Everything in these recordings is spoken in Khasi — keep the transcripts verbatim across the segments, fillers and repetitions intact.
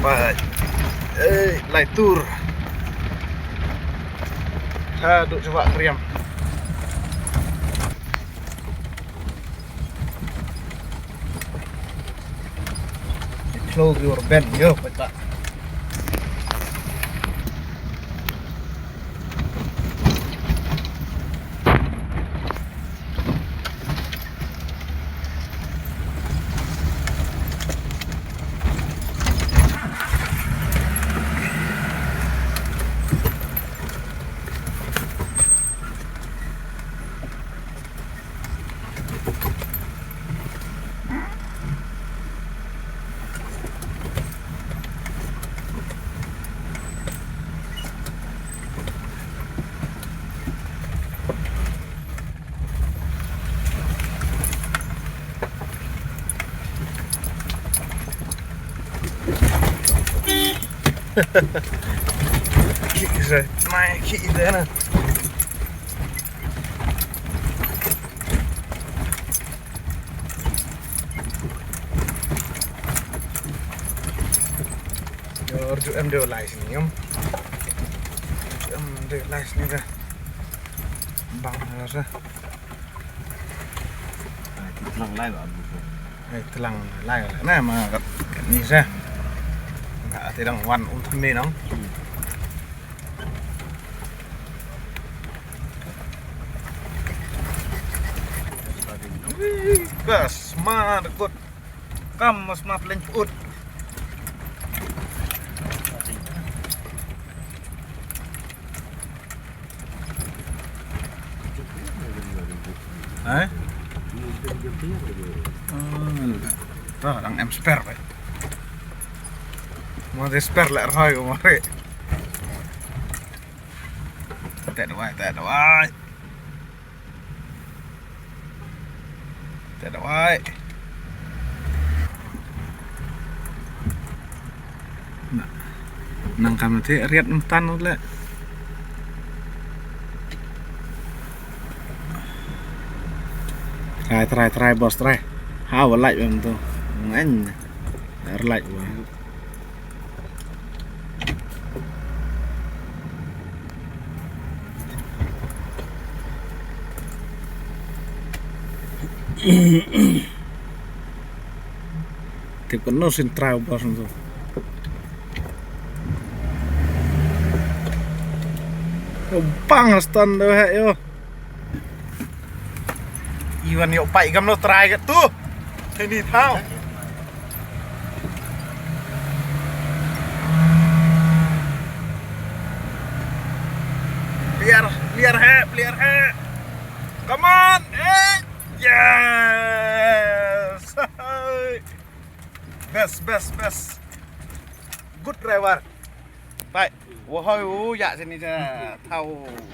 Bye. Eh, lai tur. Haduh, cuba kriam. Klok ïa u rben ïa u peta. Khih sa, mai khih sa na. Yor ju em deu lai sini em. Em deu lai sini dah. Bang yor sa. Ai, tlang lai ba bu. Ai, tlang lai la na ma kat ni sa. Ka ti dang wan um thum ni nong. Bas ma dekut. Kam mas ma pleng put. Hah? Hmm. Tah, dang em spare, bai. Mo de spare le rhoi ko mo re. Tet wai, tet wai. Te da wai. Na. Nang kam te riat mtan le. Trai, trai, trai, bos, trai. Ha, wa like em tu. Ngan. Like wa. Tip kano sin trai bos tu. Bang stan tu ha yo. Iwan ïoh paid kam lo trai kat tu. Ini tau. Pliar, pliar he, pliar he. Come on, eh. Yes. Best, best, best. Good driver. Bai, wa hoi u ïa sini ja thaw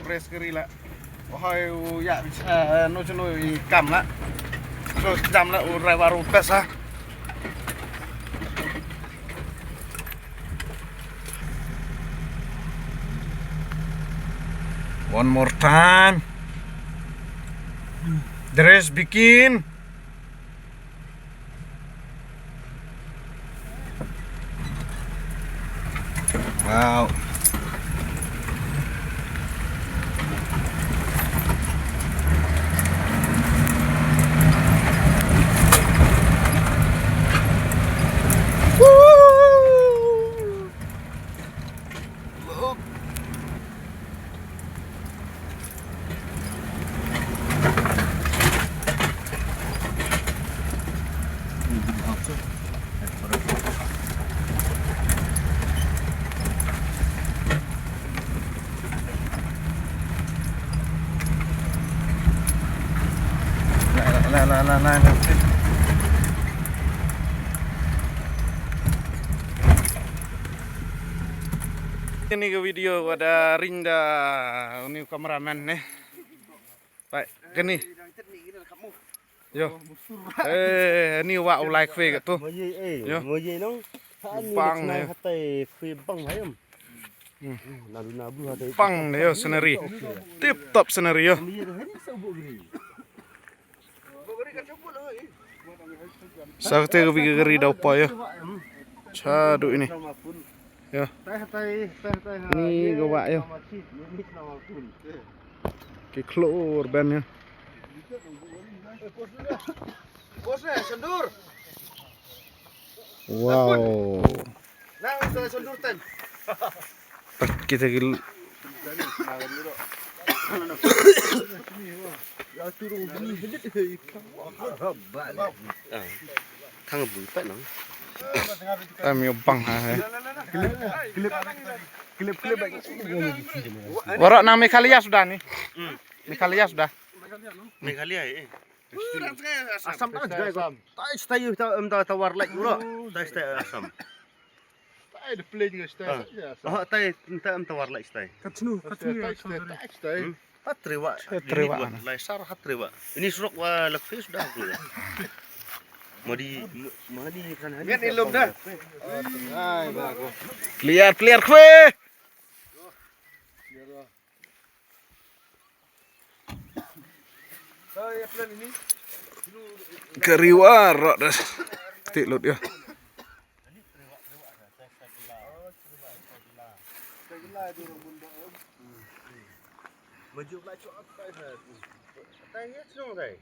race kari la. Wa hoi u ïa, eh, no chano i kam la. So jam la u driver u best ha. One more time. Dress bikin. Wow. Woo! Look. La, la, la, la, la, la. Kane ka video wat da ring da uni u cameraman ne. Bai, kane. Yo. Eh, ni wa u lai khwe ka tu. Yo. Bang ne. Bang ne yo scenery. Tip top scenery yo. Sa kata ka bikari dau pa yo. Sha du ini. Ïa. Ni ka wah ïa. Ki khlur ban ïa. Wow. Kita ki Thang bu pa nang. Tam ïa bang ha. Warok nang Meghalaya suda ni. Meghalaya suda. Meghalaya eh. Assam. Assam. Tai stai ta em ta war lek warok. Tai stai Assam. Tai de plane ngai stai. Ah, tai ta em ta war lek stai. Katnu katnu tai stai. Hat trewa. Trewa. Lai sar hat trewa. Ini surok wa lek face dah tu. Madi madi kan. Ngan ilum dah. Clear clear kwe. Kariwa rok dah. Ketik lut ya. Maju pula cuak. Tai ya senang tai.